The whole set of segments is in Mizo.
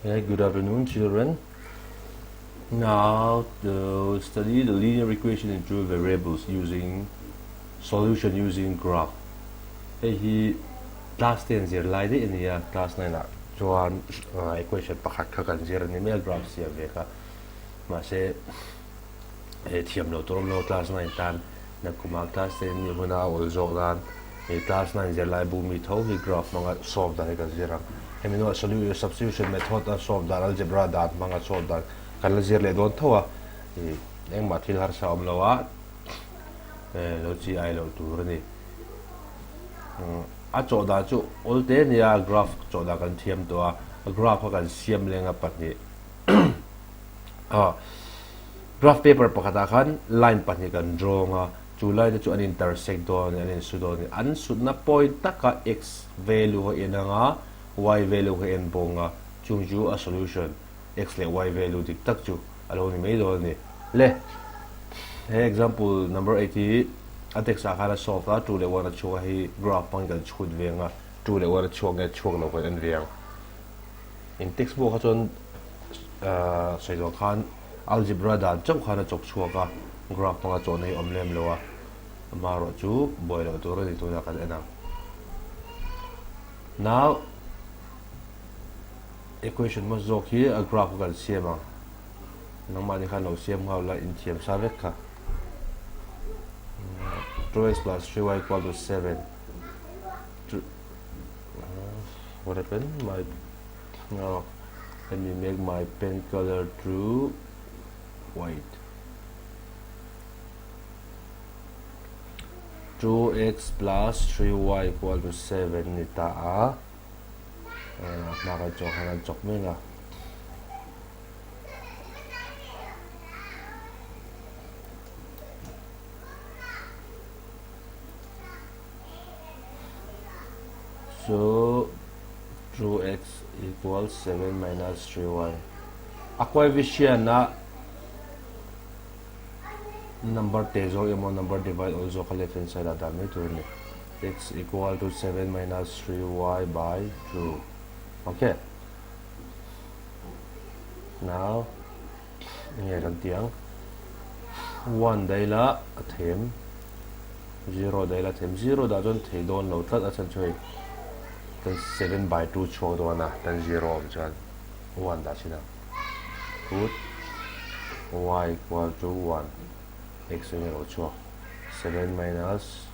Hey, good afternoon, children. Now, to study the linear equation in two variables using solution using graph. Hei hi class 10 zir lai daih a ni a, class 9 ah chuan equation pakhat kha kan zir a ni mai a, graph siam ve kha. Mahse, he thiam loh tur awm lo class 9 tan nakumah class 10 ni huna a awl zawk nan he class 9 zirlai bu mi tho hi graph hmanga solve dan hi kan zir ang. Hemi hnuah solu substitution method a solve dan algebra dan hmanga solve dan kan la zir leh dawn tho a, ih engmah thil harsa awm lo a lo chi ai loh tur a ni. A chawh dan chu awl te a nia graph chawh dan kan thiam tawh a, a graph kha kan siam leng a pahnih Graph paper pakhatah khan line pahnih kan drawng a, chu line te chu an intersect dawn a ni, an insu dawn a ni. An sutna point taka x value kha en ang a, y value kha en bawng a, chung chu a solution x leh y value dik tak chu a lo ni mai dawn a ni. Le, he example number 8 hi a text ah khan a solve a, 2 leh 1 a chhuak a, hei graph hmangin kan chhut ve ang a, 2 leh 1 a chhuak nge chhuak lo kan en ve ang. In textbook ah chuan sawi zawh khan algebra dan chauh khan a chawk chhuak a, graph hmanga chawhna hi awm lem lo a, amaherawh chu buai loh tur a ni tunah kan en ang. Now equation hmasa zawk hi a graph kha kan siam ang, nangmahni khan lo siam nghal la inthiam sa vek kha. 2x plus 3y equal to 7. What happened? My oh, let me make my pen color to white. 2x plus 3y equal to 7 ni ta a hma kan chawk khan an chawk mek a So 2x equals 7 minus 3y. A coefficient a number te zawk emaw number divide awl zawk a left hand side ah dah mai tur a ni. X equal to 7 minus 3y by 2. Okay. Now nge kan ti ang 1 daila a them 0 daila them 0 dah chuan thei dawn lo tlat a chhan chu hei kan 7 by 2 chhuak dawn a tan 0 awm chuan 1 dah chin ang put y equal to 1 x eng elo chhuak 7 minus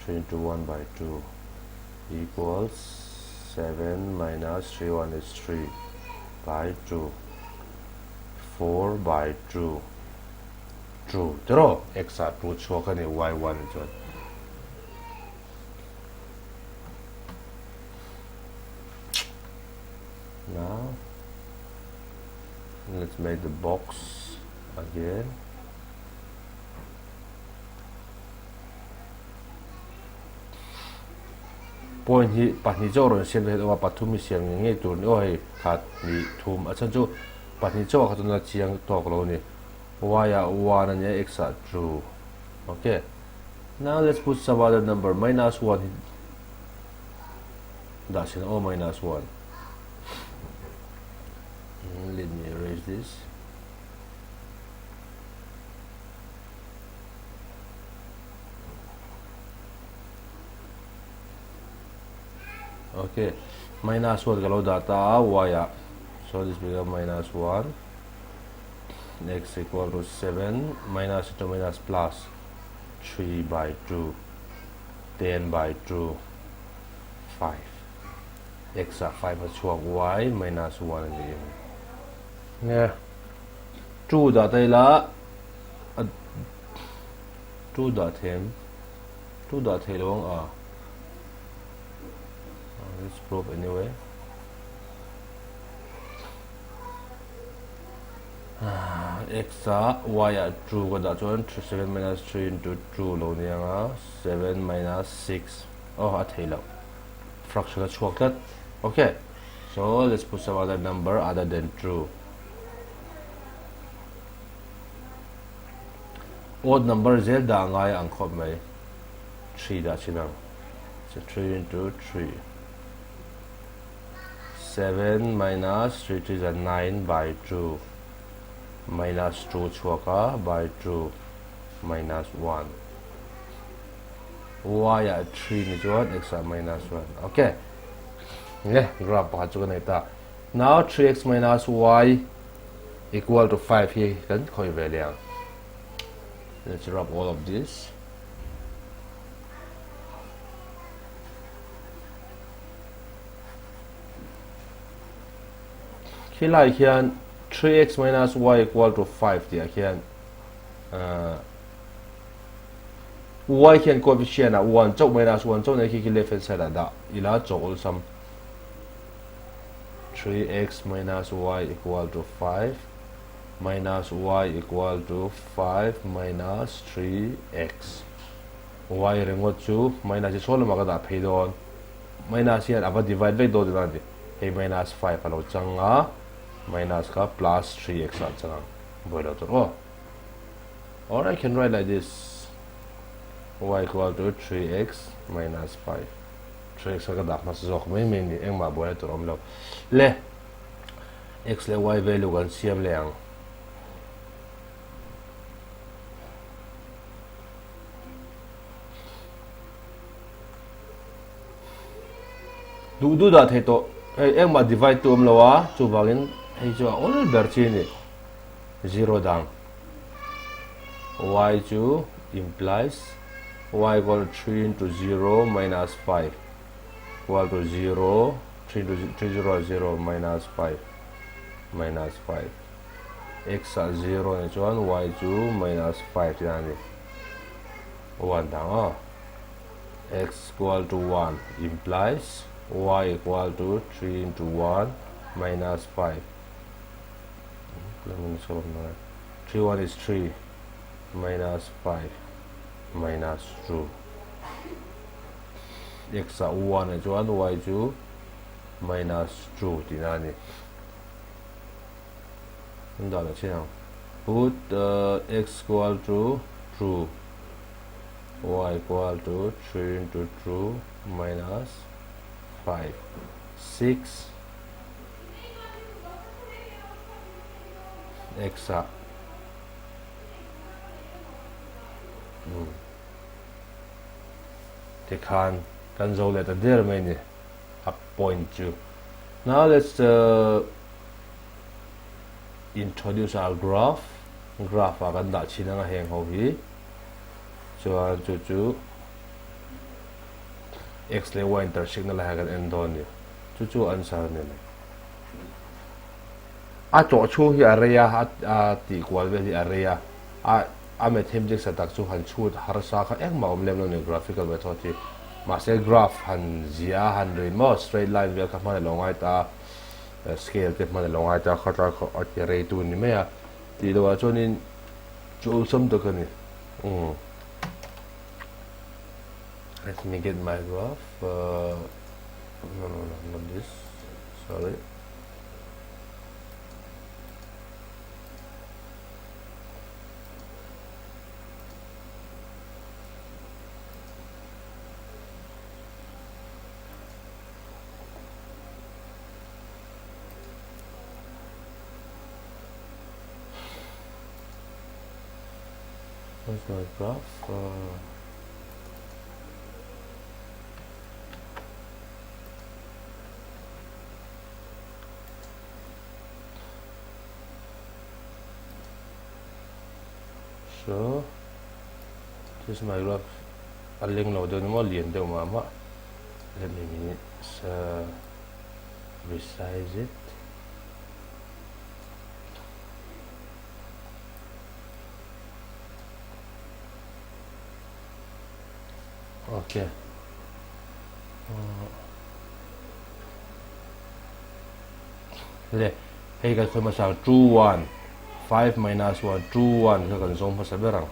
3 into 1 by 2 equals 7 minus 3 1 is 3 by 2 4 by 2 2 tiraw x ah 2 chhuak a ni y 1 chuan now let's make the box again Point hi pahnih chauh rawn siam theih awm a, pathum hi siam ngei ngei tur a ni aw hei khat hnih thum a chhan chu pahnih chauh ah kha chuan a chiang tawk lo a ni y ah one a nia x ah two ok now let's put some other number minus one hi dah chhin aw minus one let me erase this. Okay, minus 1 ka lo dah ta a y ah. So this become minus 1 x equal to 7 minus into minus plus 3 by 2 10 by 2 5 x ah 5 a chhuak y minus 1 a ni ang. Nge 2 dah ta ila a 2 dah them 2 dah thei lo ang a let's prove anyway x a y a 2 ka dah chuan 7 minus 3 into 2 lo ni ang a 7 minus 6 oh a thei lo fraction a chhuak tlat okay so let's put some other number other than 2 Odd number zel dah ngai ang khawp mai. 3 dah chin ang. So 3 into 3. 7 minus 3 3 za 9 by 2 minus 2 chhuak a by 2 minus 1 y ah 3 ni chuan x ah minus 1 ok nge graph pakhat chu ka nei ta now 3x minus y equal to 5 hi kan khawih ve leh ang let's rub all of this Khilai khian 3x minus y equal to 5 tih ah khian y khian coefficient ah 1 chauh minus 1 chauh nei khi khi left hand side ah dah ila chawk awlsam 3x minus y equal to 5 minus y equal to 5 minus 3x Y ringawt chu minus hi saw lamah ka dah phei dawn. Minus hian a va divide vek dawn tihna a ni. Hei minus 5 a lo chang a, minus kha plus 3x ah a chang ang. Buai lo tur aw. Or I can write like this. Y equal to 3x minus 5. 3x kha ka dah hmasa zawk mai mai a ni. Engmah buaina tur a awm lo. Le, x leh y value kan siam leh ang. Duh duh dah thei tawh hei engmah divide tu awm lo a chuvangin hei chu a awl ber chi a ni zero dang y chu implies y equal to 3 into 0 minus 5 equal to 0 3 into 3 0 0 minus 5 minus 5 x ah 0 nih chuan y chu minus 5 tih a ni. 1 dang aw. x equal to 1 implies y equal to 3 into 1 minus 5. 3 1 is 3 minus 5 minus 2. x ah 1 nih chuan y chu minus 2 tihna a ni. An dah leh chin ang. Put x equal to 2 y equal to 3 into 2 minus 5 6 x ah tikhan kan zo leh ta der mai ni a point chu. Now let's introduce our graph graph ah kan dah chhin anga heng ho hi chuan chu chu x leh y intersect na lai kan en dawn ni chu chu answer a ni mai a tawh chhung hi a rei a a tih kual vel hi a rei a a a mathematics a tak chu han chhut harsa kha engmah awm lem lo ni graphical method hi mahse graph han ziah a han ri maw straight line vel kha hman a lo ngai ta a. Scale te hman a lo ngai ta kha tlai kha a ti rei tu ni mai a tih loh ah chuanin chu awlsam tak a ni umm let me get my graph uh, no no no not this sorry Where's my graph? Uh, so this is my graph a leng lo deuh ni maw lian deuh mah mah let me minutes uh, resize it okay le hei kan khawi hmasa 2 1 5 minus 1 2 1 kha kan zawng hmasa ber ang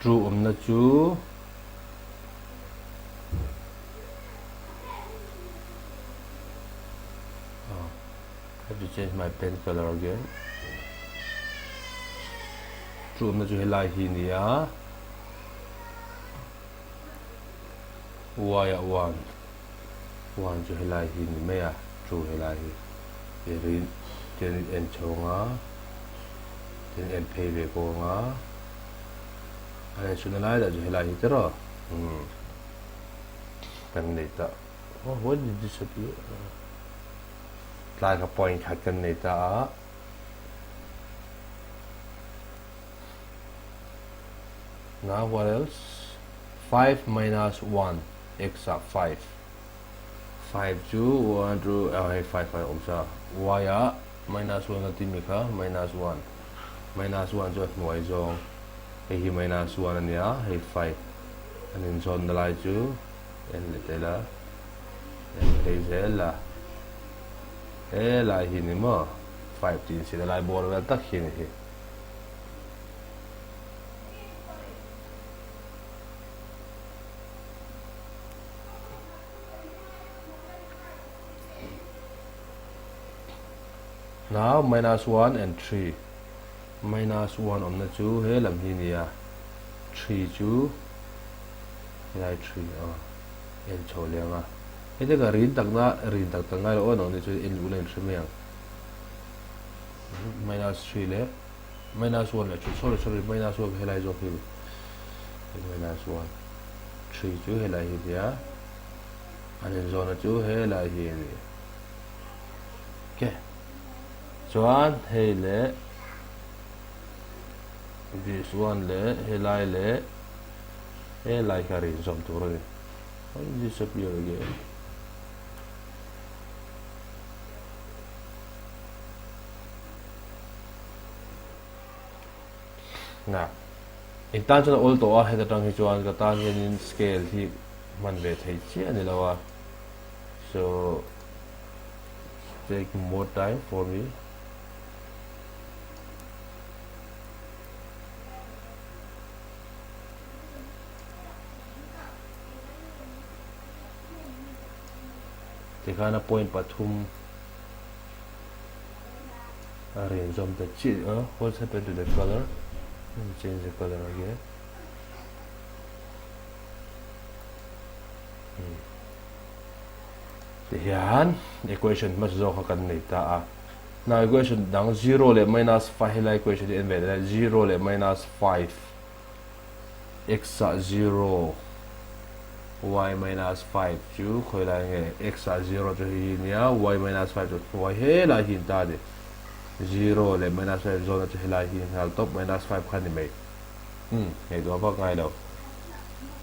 Chu awmna chu oh, have to change my pen color again. Chu awmna chu helai hi nia. Y ah one, one chu helai hi ni mai a, two helai hi i rin tian in en chho ang a, tin en phei ve bawk ang a, a en chhunna lai dah chu helai hi tiraw umm kan nei ta oh what did disappear tlai kha point khat kan nei ta a. Now what else? 5 minus 1 x ah 5 5 cu 1 2 ah hei 5 kha um sa y ah minus 1 ka timi kha minus 1 minus 1 cu a hnuai zawng hei hi minus 1 ania hei 5 an in zawn na lai cu en leh te la en phei zel la he lai hi ni maw 5 tiin si lai bawr vel tak hi ni hi. Now minus 1 and 3 minus 1 awmna chu he lam hi nia 3 chu helai 3 a en chho leng a hete ka rin takna rin tak tak ngai lo aw nang ni chu en luh la in hre mai ang minus 3 leh minus 1 leh 3 sorry sorry minus 1 helai zawk hi minus 1 3 chu helai hi nia an inzawna chu helai hi a ni okay chuan hei leh this one leh helai leh helai kha rin zawm tur a ni disappear again. Na in tan chuan a awl tawh a heta tang hi chuan ka tan hianin scale hi hman ve thei chiah a ni lo a so take more time for me. Tikhan a point pathum a rin zawm ta chiah a what's happened to the color let me change the color again hmm. Tihian equation hmasa zawk kha kan nei ta a now equation dang 0 leh minus 5 helai equation hi en ve leh 0 leh minus 5 x ah 0 y minus 5 chu khawi lai nge x ah 0 chu hei hi nia y minus 5 chu hnuai helai hi in ta a ni 0 leh minus 5 zawna chu helai hi nghal tawp minus 5 kha ni mai umm ngaihtuah vak ngai lo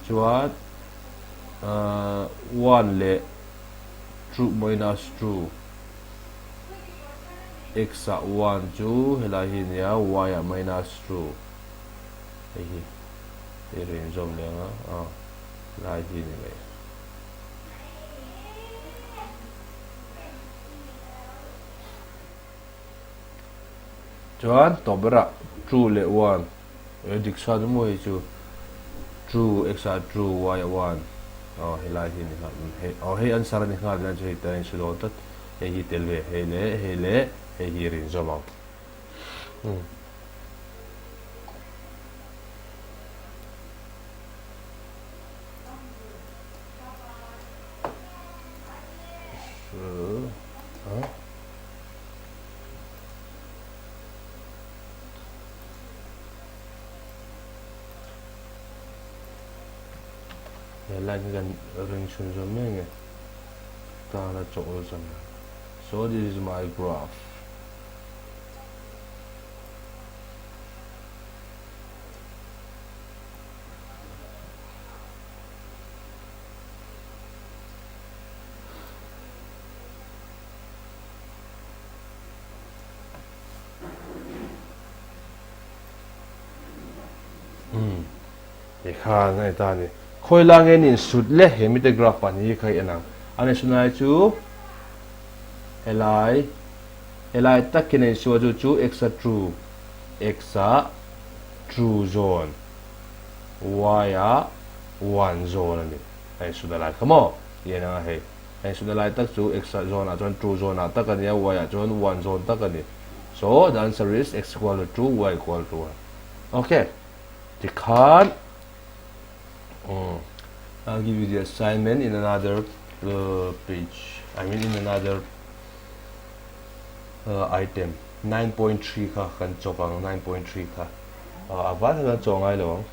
chuan ahh 1 leh 2 minus 2 x ah 1 chu helai hi nia y ah minus 2 hei hi i rin zawm leh ang a aw lai hi ni mai. Chuan tawp berah two leh one e dik sa chu maw hei chu two x ah two y ah one aw helai hi ni nghal hei aw hei answer a ni nghal chu hei tan a insu dawn tlat hei hi tel ve hei leh hei leh hei hi rin zawm ang. Hmm. He line hi kan ring chhun zawm mai nge tana chawl zawm. So this is my graph. Umm tikhan a ni ta a ni. Khawi la nge ni sut le he mite graph pahnih hi kha i en ang. A ni sunai chu helai helai takin a insua chu chu x a true x a true zawn y a one zawn a ni a insuna lai kha maw i en ang a hei a insuna lai tak chu x a zawn ah chuan true zawn ah tak a ni a y ah chuan one zawn tak a ni so the answer is x equal to two y equal to one okay tikhan umm. I'll give you the assignment in another uh, page. I mean in another uh, item. 9.3 kha kan chawk ang 9.3 kha. Uh, a vai kha kan chaw ngai lo ang.